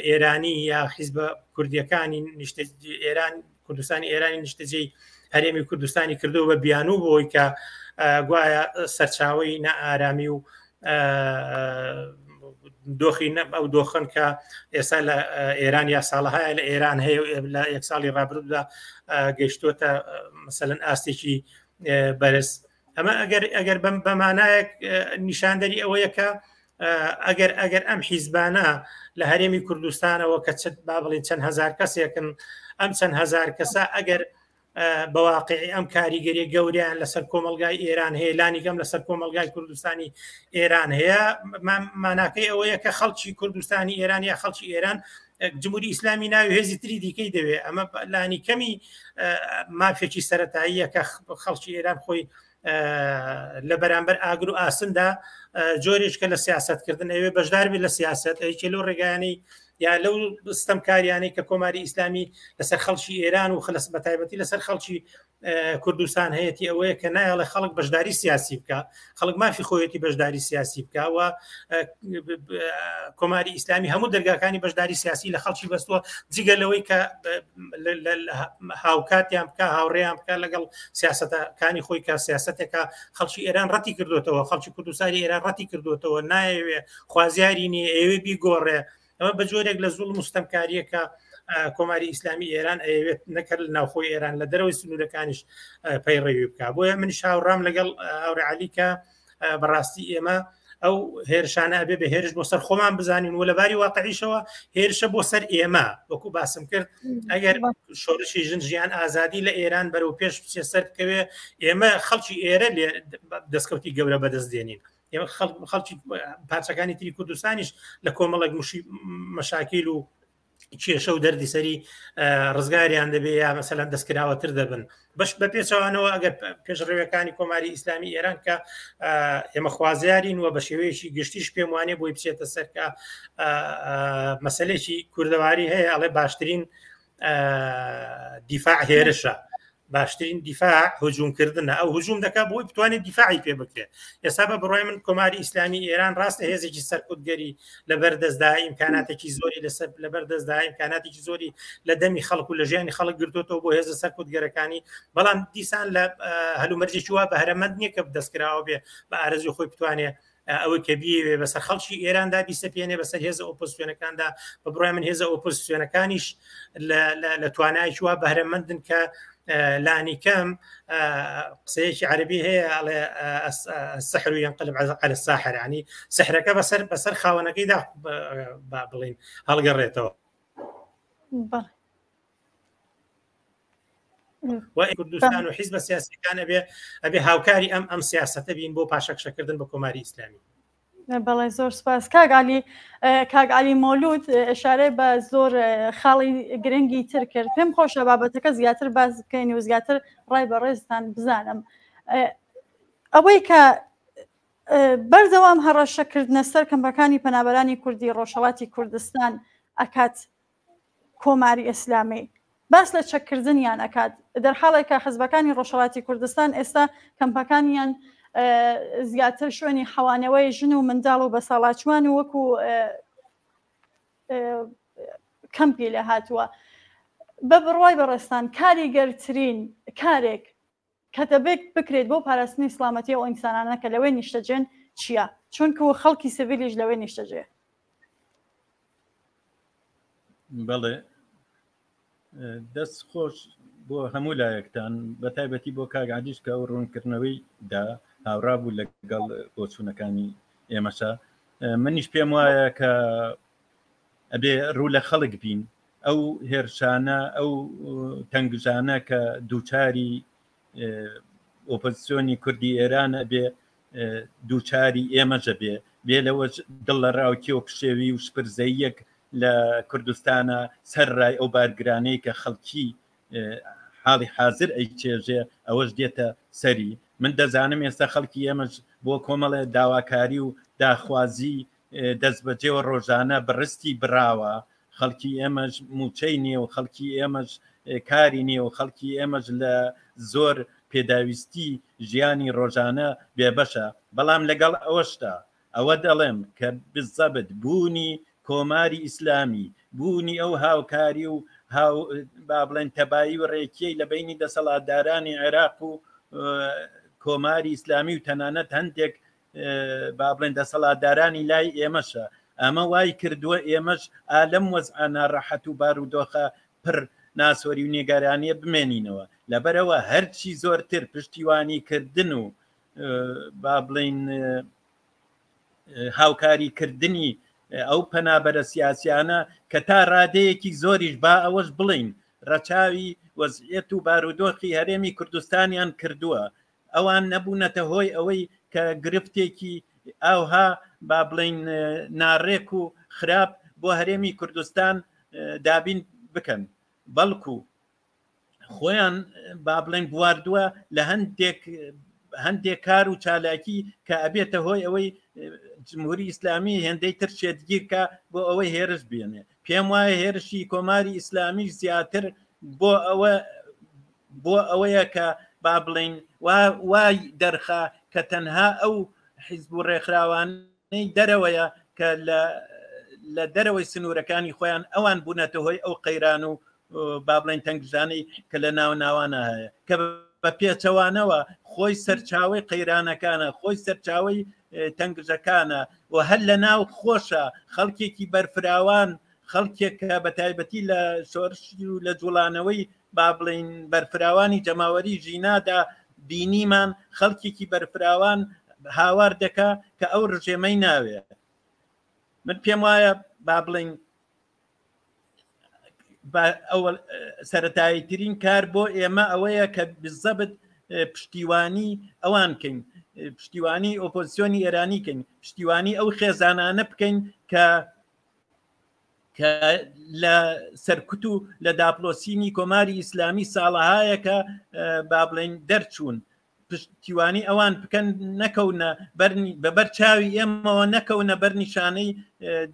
[SPEAKER 2] ئێرانی یا حیزبە کوردیەکانی نیشتە ئێران کوردستانی ئێرانی نیشتەجێی هەرێمی کوردستانی کردو بە بیانوو بۆی کە گوایە سەرچاوی نائارامی و دۆخی ئەو دۆخن کە ئێستا لە ئێران یا ساڵەهایە لە ئێران هەیە لە یەک ساڵی ڕابردوودا گەیشتوتە مەسەلەن ئاستێکی بەرز ئەمە ئەگەر ئەگەر بەم بەمانایەک نیشاندەری ئەوەیە کە ئەگەر ئەگەر ئەم حیزبانە لە هەرێمی کوردستانەوە کە چ با بڵین چەند هزار کەسێکن ئەم چەند هزار کەسە ئەگەر بەواقعی ئەم کاریگەری گەوریان لەسەر کۆمەلگای ئێران هەیە لانیکەم لەسەر کۆمەلگای کوردستانی ئێران هەیە ماناکەی ئەوەیە کە خەڵکی کوردستانی ئێران یا خەڵکی ئێران جمهوری ئیسلامی ناوی هێزی تری دیکەی دەوێ ئەمە لانی کەمی مافێکی سەتاییە کە خەڵکی ئێران خۆی لە بەرامبەر ئاگر و ئاسندا جۆرێک کە لە سیاستکردن ئەوێ بەشدار بێت لە سیاست ئەیکێ لەو ڕێگایانی یا لەو ستەمکاریانەی کە کۆماری ئیسلامی لەسەر خەڵکی ئێران و خلس بە تایبەتی لەسەر خەڵکی کوردستان هەیەی ئەوەیە کە نایەڵێ خەڵک بەشداری سیاسی بکە خەڵک مافی خۆیەتی بەشداری سیاسی بکە و کۆماری ئیسلامی هەموو دەرگاکانی بەشداری سیاسی لە خەڵکی بەستووە جگە لەوەی کە هاوکاتیان بکە هاوڕێیان بکە لەگەڵ سیاستەکانی خۆی کە سیاستێکە خەڵکی ئێران ڕەتی کردوێتەوە خەڵکی کوردستانی ئێران ڕەتی کردوێتەوە نایەوێ خوازیاری نیە ئەوێ بیگۆڕێ ئەمە بە جۆرێک لە زوڵم و ستەمکارییەکە کۆماری ئیسلامی ئێران ئەیەوێت نەکرد لە ناوخۆی ئێران لە دەرەوەی سنوورەکانیش پەیڕەوی بکە بۆیە منیش هاوڕام لەگەڵ هاوڕێ عەلی کە بەڕاستی ئێمە ئەو هێرشانە ئەبێ بە هێرش بۆ سەر خۆمان بزانین و لەباری واقعیشەوە هێرشە بۆ سەر ئێمە وەکو باسم کرد ئەگەر شۆرشی ژن ژیان ئازادی لە ئێران بەرەو پێش بچێ سەر بکەوێ ئێمە خەڵکی ئێرە لێ دەستکەوتی گەورە بەدەست دێنین ئێمە خەڵکی پارچەکانی تری کوردستانیش لە کۆمەڵێک مشی مەشاکیل و کێشە و دەردی سەری ڕزگاریان دەبێ یا مەسەلەن دەستکراوەتر دەبن بەش بە پێچەوانەوە ئەگەر پێشڕەوەکانی کۆماری ئیسلامی ئێران کە ئێمە خوازیارین و بە شێوەیەکی گشتیش پێم وانێ بۆی بچێتە سەر کە مەسلێکی کوردەواری هەیە ئەڵێ باشترین دیفاع هێرشە باشترین دیفاع هجوومکردنە ئەو هجووم دەکات بۆی بتوانێت دیفاعی پێ بکرێت ئێستا بە بڕای من کۆماری ئیسلامی ئێران ڕاستە هێزێکی سەرکوتگەری لەبەر دەستدا ئیمکاناتێکی زۆری لەسەر لەبەر دەستدا ئیمکاناتێکی زۆری لە دەمی خەڵک و لە ژیانی خەڵک گرتوتەوە بۆ هێزە سەرکوتگەرەکانی بەڵام دیسان لە هەلومەرجێکی وا بەهرەمەند نییە کە دەستکراوە بێ بە ئارەزوی خۆی بتوانێت ئەوەی کە بیەوێ بەسەر خەڵکی ئێراندا بیسەپێنێ بەسەر هێزە ئۆپۆزیسیۆنەکاندا بە بڕای من هێزە ئۆپۆزیسیۆنەکانیش لە توانایەکی وا بەهرەمەندن کە لانی کەم قسەیەکی عەربی هەیە ئەڵێ السحر ينقلب على الساحر ینی سحرەکە بەسەر بەسەر خاوەنەکەیدا با بڵین هەڵگەڕێتەوە و کوردستان و حیزبە سیاسەکان ئەبێ ئەبێ هاوکاری ئەم ئەم سیاستە بین بۆ پاشەکشەکردن بە کۆماری ئیسلامی.
[SPEAKER 1] بەڵێ زۆر سپاس کاک علی کاک علی مۆلود ئشارەی بە زۆر خاڵی گرنگی تر کرد پێم خۆشە بابەتەکە زیاتر باس بکەین و زیاتر ڕای بەڕێزتان بزانم ئەوەی کە بەردەوام هەڕەشەکردنە سەر کەمپەکانی پەنابەرانی کوردی ڕۆژهەڵاتی کوردستان ئەکات کۆماری ئیسلامی باس لە چەککردنیان ئەکات دەرحاڵێک کە حزبەکانی ڕۆژهەڵاتی کوردستان ئێستا کەمپەکانیان زیاتر شوێنی حەوانەوەی ژن و منداڵ و بەساڵاچوان و وەکو کەمپی لێ هاتووە بە بڕوای بەڕێزتان کاریگەرترین کارێک کە دەبێت بکرێت بۆ پاراستنی سڵامەتی ئەو ئینسانانە کە لەوێ نیشتەجێن چییە؟ چونکو خەڵکی سڤیلیش لەوێ نیشتەجێ.
[SPEAKER 3] بەڵێ دەست خۆش بۆ هەموو لایەکتان بە تایبەتی بۆ کاک عەلیش کە ئەو ڕوونکردنەوەی دا هاوڕا بوو لەگەڵ بۆچوونەکانی ئێمەشە. منیش پێم وایە کە ئەبێ ڕوو لە خەڵک بین ئەو هێرشانە ئەو تەنگژانە کە دووچاری ئۆپۆزیسیۆنی کوردی ئێران ئەبێ دووچاری ئێمەش ئەبێ بێ لەوەش دڵ لە ڕاوکێ و پشێوی و شپرزەییەک لە کوردستانە سەر ڕای ئەو بارگرانەی کە خەڵکی حاڵی حازر ئەیچێژێ ئەوەش دێتە سەری من دەزانم ئێستا خەڵکی ئێمەش بۆ کۆمەڵێ داواکاری و داخوازی دەستبەجێ و ڕۆژانە بڕستی براوە خەڵکی ئێمەش موچەی نییە و خەڵکی ئێمەش کاری نییە و خەڵکی ئێمەش لە زۆر پێداویستی ژیانی ڕۆژانە بێبەشە بەڵام لەگەڵ ئەوەشدا ئەوە دەڵێم کە بزەبت بوونی کۆماری ئیسلامی بوونی ئەو هاوکاری و هاو با بڵێن تەبایی و ڕێکیەی لە بینی دەسەڵاتدارانی عێراق و کۆماری ئیسلامی و تەنانەت هەندێک با بڵێن دەسەڵاتدارانی لای ئێمەشە ئەمە وای کردووە ئێمەش ئالەم وەزعە ناڕەحەت و بارودۆخە پر ناسۆری و نیگەرانیە بمێنینەوە لەبەرەوە هەرچی زۆرتر پشتیوانی کردن و با بڵین هاوکاری کردنی ئەو پەنابەرە سیاسیانە کە تا ڕادەیەکی زۆریش با ئەوەش بڵین ڕەچاوی وەزعیەت و بارودۆخی هەرێمی کوردستانیان کردووە ئەوان نەبوونەتە هۆی ئەوەی کە گرفتێکی ئاوها با بڵین ناڕێک و خراپ بۆ هەرێمی کوردستان دابین بکەن بەڵکو خۆیان با بڵێن بواردووە لە هەندێک هەندێک کار و چالاکی کە ئەبێتە هۆی ئەوەی جمهوری ئیسلامی هێندەی تر شێتگیرکە بۆ ئەوەی هێرش بێنێ پێم وایە هێرشی کۆماری ئیسلامی زیاتر بۆ ئەوە بۆ ئەوەیە کە با بڵین وای دەرخا کە تەنها ئەو حیزب و ڕێکخراوانەی دەرەوەیە کە لە لە دەرەوەی سنوورەکانی خۆیان ئەوان بوونەتە هۆی ئەو قەیران و با بڵێن تەنگژانەی کە لە ناو ناوانە هەیە کە بە پێچەوانەوە خۆی سەرچاوی قەیرانەکانە خۆی سەرچاوی تەنگژەکانە و هەر لە ناو خۆشە خەڵکێکی بەرفراوان خەڵکێک کە بە تایبەتی لە شۆرش و لە جوڵانەوەی با بڵین بەرفراوانی جەماوەری ژینادا بینیمان خەڵکێکی بەرفراوان هاوار دەکا کە ئەو ڕژێمەی ناوێ من پێم وایە با بڵین سەتایی ترین کار بۆ ئێمە ئەوەیە کە بزەبت پشتیوانی ئەوان کەین پشتیوانی ئۆپۆزیسیۆنی ئێرانی کەین پشتیوانی ئەو خێزانانە بکەین کە کە لە سەرکوت و لە داپلۆسینی کۆماری ئیسلامی ساڵەهایەکە با بڵێن دەرچوون پشتیوانی ئەوان بکەن نەکەونە بە بەر چاوی ئێمەوە نەکەونە بەر نیشانەی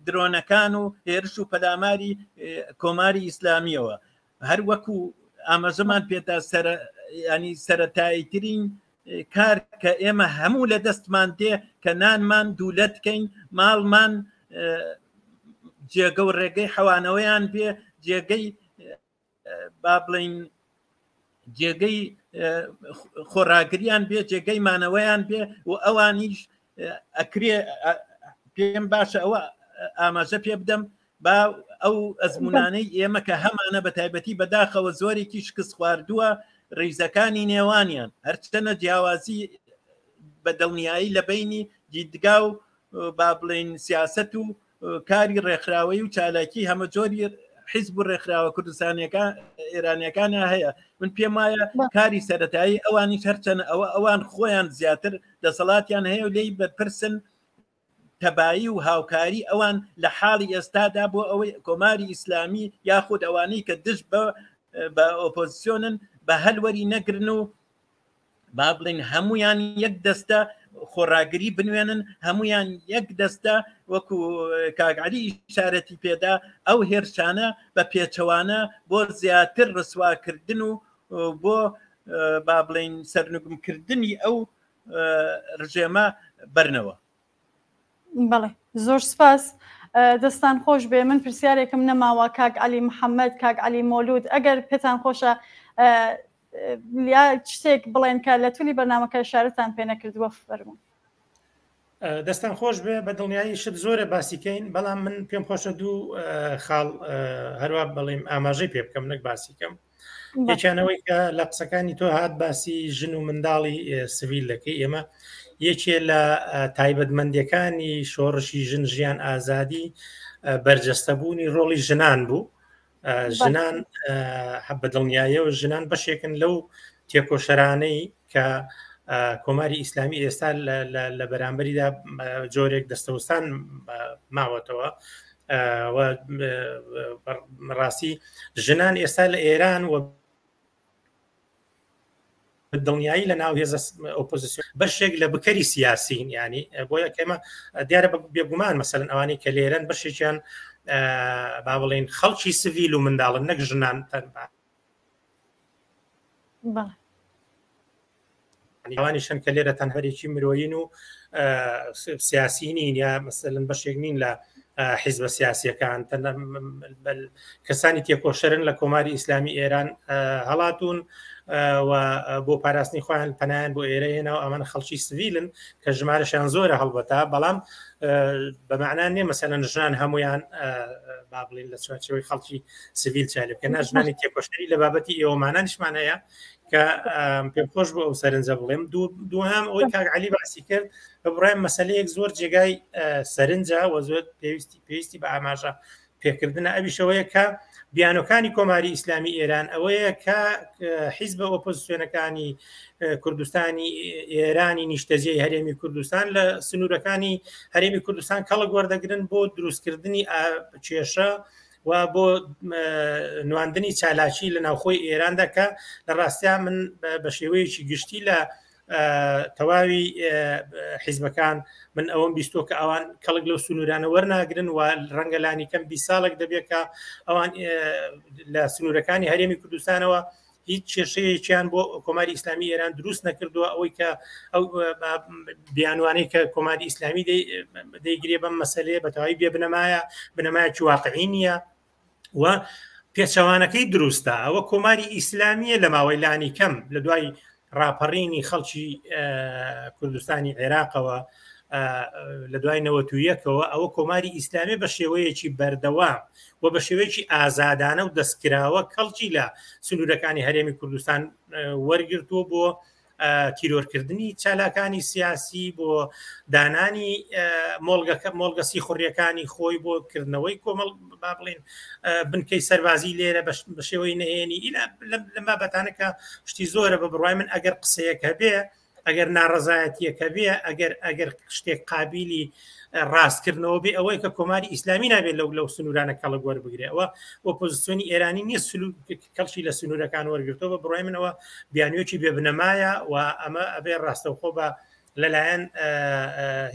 [SPEAKER 3] درۆنەکان و هێرش و پەلاماری کۆماری ئیسلامیەوە هەر وەکو ئاماژەمان پێدا سەر ینی سەتاییترین کار کە ئێمە هەموو لە دەستمان دێ کە نانمان دوولەت کەین ماڵمان جێگە و ڕێگەی حەوانەوەیان بێ جێگەی با بڵین جێگەی خۆراگریان بێ جێگەی مانەوەیان بێ و ئەوانیش ئەکرێ پێم باشە ئەوە ئاماژە پێ بدەم با ئەو ئەزمونانەی ئێمە کە هەمانە بە تایبەتی بەداخەوە زۆرێکی شکست خواردووە ریزەکانی نێوانیان هەرچەنە جیاوازی بە دڵنیایی لە بینی دیدگا و با بڵین سیاست و کاری ڕێکخراوەی و چالاکی هەمەجۆری حیزب و ڕێکخراوە کوردستانیەکان ئێرانیەکان هەیە من پێم وایە کاری سەتایی ئەوانیش هەرچەند ئەوە ئەوان خۆیان زیاتر دەسەڵاتیان هەیە و لێی بەرپرسن تەبایی و هاوکاری ئەوان لە حاڵی ئێستادا بۆ ئەوەی کۆماری ئیسلامی یاخود ئەوانەی کە دژ بە بە ئۆپۆزیسیۆنن بە هەلوەری نەگرن و با بڵین هەمویان یەک دەستە خۆڕاگری بنوێنن هەمویان یەک دەستە وەکو کاگعلی ئیشارەتی پێدا ئەو هێرشانە بە پێچەوانە بۆ زیاتر ڕسواکردن و بۆ با بڵین سەرنگومکردنی ئەو ڕژێمە بەرنەوە.
[SPEAKER 1] بەڵێ زۆر سپاس دەستان خۆش بێ من پرسیارێکم نەماوە کاک علی محەممەد کاک علی مۆلود ئەگەر پێتان خۆشە یا شتێک بڵێن کە لە تولی بەرنمەکە شارەتان پێ نەکردووە فەرموون.
[SPEAKER 2] دەستان خۆش بێ بە دڵنیایی شت زۆرە باسیکەین بەڵام من پێم خۆشە دوو خاڵ هەروە بڵیم ئاماژەی پێ بکەم نەک باسیکەم یەکیانەوەی کە لە قسەکانی تۆ هات باسی ژن و منداڵی سڤیل دەکەی ئێمە یەکێ لە تایبەتمەندیەکانی شۆڕشی ژن ژیان ئازادی بەرجەستەبوونی ڕۆڵی ژنان بوو. ژنان بە دڵنیایەوە ژنان بەشێکن لەو تێکۆشەرانەی کە کۆماری ئیسلامی ئێستا لە بەرامبەریدا جۆرێک دەستەوستان ماوەتەوە ڕاستی ژنان ئێستا لە ئێران و دڵنیایی لە ناو هێزە ئۆپۆزیسیۆن بەشێک لە بکەری سیاسین ینی بۆیە کێمە دیارە بێگومان مەسەن ئەوانەی کە لێرەن بەشێکیان با بڵین خەڵکی سڤیل و منداڵن نەک ژنان تەنها ئەوانیشن کە لێرە تەنهەرێکی مرۆیین و سیاسی نین یا مەسەلەن بەشێک نین لە حیزبە سیاسیەکان کەسانی تێکۆشەرن لە کۆماری ئیسلامی ئێران هەڵاتون و بۆ پاراستنی خۆیان پەنایان بۆ ئێرە هێنا و ئەمانە خەڵکی سڤیلن کە ژمارەشیان زۆرە هەڵبەتە بەڵام بەمانان نیە مەسەلەن ژنان هەمویان با بڵین لە چوارچێوەی خەڵکی سڤیل چالی بکەن ژنانی تێکۆشەری لە بابەتی ئێوەمانانیشمان هەیە کە پێم خۆش بۆ ئەو سەرنجە بڵێم دووهام ئەوەی کاک علی باسی کرد بە بڕایم مەسلەیەک زۆر جێگای سەرنجە و زۆر پێویستی پێویستی بە ئاماژە پێکردنە ئەویشەوەیە کە بیانۆکانی کۆماری ئیسلامی ئێران ئەوەیە کە حیزبە ئۆپۆزیسیۆنەکانی کوردستانی ئێرانی نیشتەجێی هەرێمی کوردستان لە سنوورەکانی هەرێمی کوردستان کەڵک وەردەگرن بۆ دروستکردنی کێشە و بۆ نواندنی چالاکی لە ناوخۆی ئێراندا کە لە ڕاستیا من بە شێوەیەکی گشتی لە تەواوی حیزبەکان من ئەوەم بیستۆ کە ئەوان کەڵک لەو سنوورانە وەرناگرن و ڕەنگە لانی کەم بی ساڵێک دەبێت کە ئەوان لە سنوورەکانی هەرێمی کوردستانەوە هیچ کێشەیەکیان بۆ کۆماری ئیسلامی ئێران دروست نەکردووە ئەوەی کە ئەو بیانوانەی کە کۆماری ئیسلامی دەیگرێ بەم مەسلەیە بە تەواوی بێ بنەمایە بنەمایەکی واقعی نییە و پێچەوانەکەی دروستە ئەوە کۆماری ئیسلامیە لە ماوەی لانی کەم لە دوای ڕاپەڕینی خەڵکی کوردستانی عێراقەوە لە دوای نەوەتویەکەوە ئەوە کۆماری ئیسلامی بە شێوەیەکی بەردەوام و بە شێوەیەکی ئازادانە و دەستکراوە کەڵکی لە سنوورەکانی هەرێمی کوردستان وەرگرتووە بۆ تیرۆرکردنی چالاکانی سیاسی بۆ دانانی مۆڵگەکە مۆڵگە سیخوڕیەکانی خۆی بۆ کردنەوەی کۆمەڵ با بڵین بنکەی سەربازی لێرە بە شێوەی نهێنی ئیلا لەم بابەتانە کە شتی زۆرە بە بڕای من ئەگەر قسەیەک هەبێ ئەگەر ناڕەزایەتیەکە بێ ئەگەر ئەگەر شتێک قابلی ڕاستکردنەوە بێ ئەوەی کە کۆماری ئیسلامی نابێت لەو لەو سنوورانە کەڵک وەربگرێ ئەوە ئۆپۆزیسیۆنی ئێرانی نییە کەڵکی لە سنوورەکان وەرگرتەوە بە بڕای منەوە بیانوێکی بێ بنەمایە و ئەمە ئەبێ ڕاستەوخۆ بە لەلایەن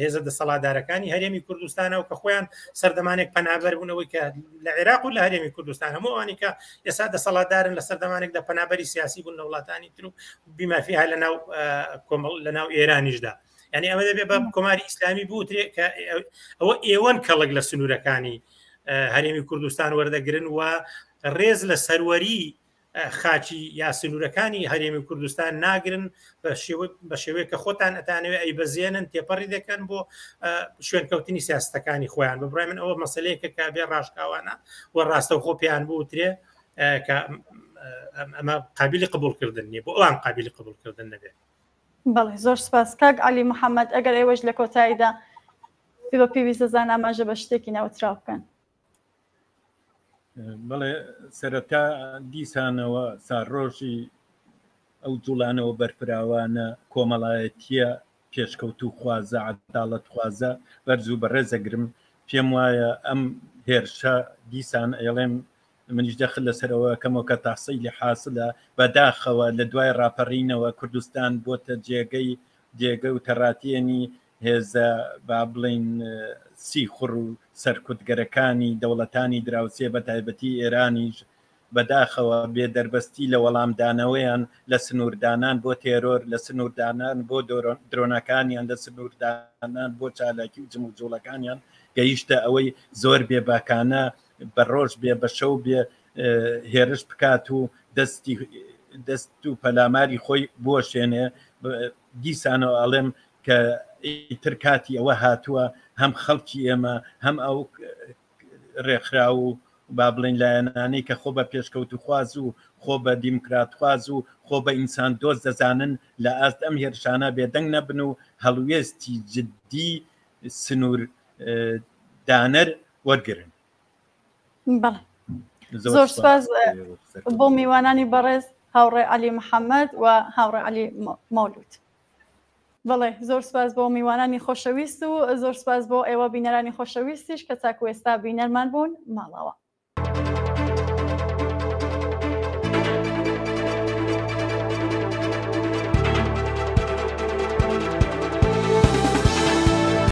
[SPEAKER 2] هێزە دەسەڵاتدارەکانی هەرێمی کوردستانەوە کە خۆیان سەردەمانێک پەنابەر بوونەوەی کە لە عێراق و لە هەرێمی کوردستان هەموو ئەوانی کە ئێستا دەسەڵاتدارن لە سەردەمانێکدا پەنابەری سیاسی بوون لە وڵاتانی تر و بیمافیها لە ناو کۆمەڵ لە ناو ئێرانیشدا یعنی ئەمە دەبێ بە کۆماری ئیسلامی بوترێ کە ئەوە ئێوەن کەڵک لە سنوورەکانی هەرێمی کوردستان وەردەگرن و ڕێز لە سەروەری خاکی یا سنوورەکانی هەرێمی کوردستان ناگرن بە شێوەیە کە خۆتان ئەتانەوێ ئەی بەزیێنن تێپەڕی دەکەن بۆ شوێنکەوتنی سیاستەکانی خۆیان بە بڕای من ئەوە مەسلەیەکە کە بێ ڕاشکاوانە و ڕاستەوخۆ پێیان بوترێ کە ئەمە قابلی قبولکردن نییە بۆ ئەوان قابلی قبولکردن نەبێت.
[SPEAKER 1] بەڵێ زۆر سپاس کاک عەلی محەممەد ئەگەر ئێوەش لە کۆتاییدا بە پێویست دەزان ئاماژە بە شتێکی ناوتراو بکەن.
[SPEAKER 3] بەڵێ سەرەتا دیسانەوە ساڕۆژی ئەو جوڵانەوە بەرفراوانە کۆمەڵایەتیە پێشکەوتووخوازە، عەداڵەتخوازە بەرز و بەڕێزەگرم، پێم وایە ئەم هێرشە دیسان ئەیڵێم منیش دەخل لەسەر ئەوە ئەکەمەوە کە تەحسیلی حاسلە، بەداخەوە لە دوای ڕاپەڕینەوە کوردستان بۆتە جێگەی جێگە و تەڕاتێنی هێزە با بڵێین سیخوڕ و سەرکوتگەرەکانی دەوڵەتانی دراوسێ بەتایبەتی ئێرانیش بەداخەوە بێ دەربەستی لە وەڵامدانەوەیان، لە سنووردانان بۆ تێرۆر، لە سنووردانان بۆ درۆنەکانیان، لە سنووردانان بۆ چالاکی و جموجوڵەکانیان گەیشتە ئەوەی زۆر بێباکانە بە ڕۆژ بێ بە شەو بێ هێرش بکات و دەستی دەست و پەلاماری خۆی بوەشێنێ. دیسانەوە ئەڵێم کە ئیتر کاتی ئەوە هاتووە هەم خەڵکی ئێمە هەم ئەو ڕێکخراو و با بڵێین لایەنانەی کە خۆ بە پێشکەوتوخواز و خۆ بە دیموکراتخواز و خۆ بە ئینسان دۆست دەزانن لە ئاست ئەم هێرشانە بێدەنگ نەبن و هەڵوێستی جدی سنوور دانەر وەرگرن.
[SPEAKER 1] بەڵێ زۆر سپاس بۆ میوانانی بەڕێز هاوڕێ عەلی محەممەد و هاوڕێ عەلی مەولود. بەڵێ زۆر سپاس بۆ میوانانی خۆشەویست و زۆر سپاس بۆ ئێوە بینەرانی خۆشەویستیش کە تاکو ئێستا بینەرمان بوون ماڵاوا.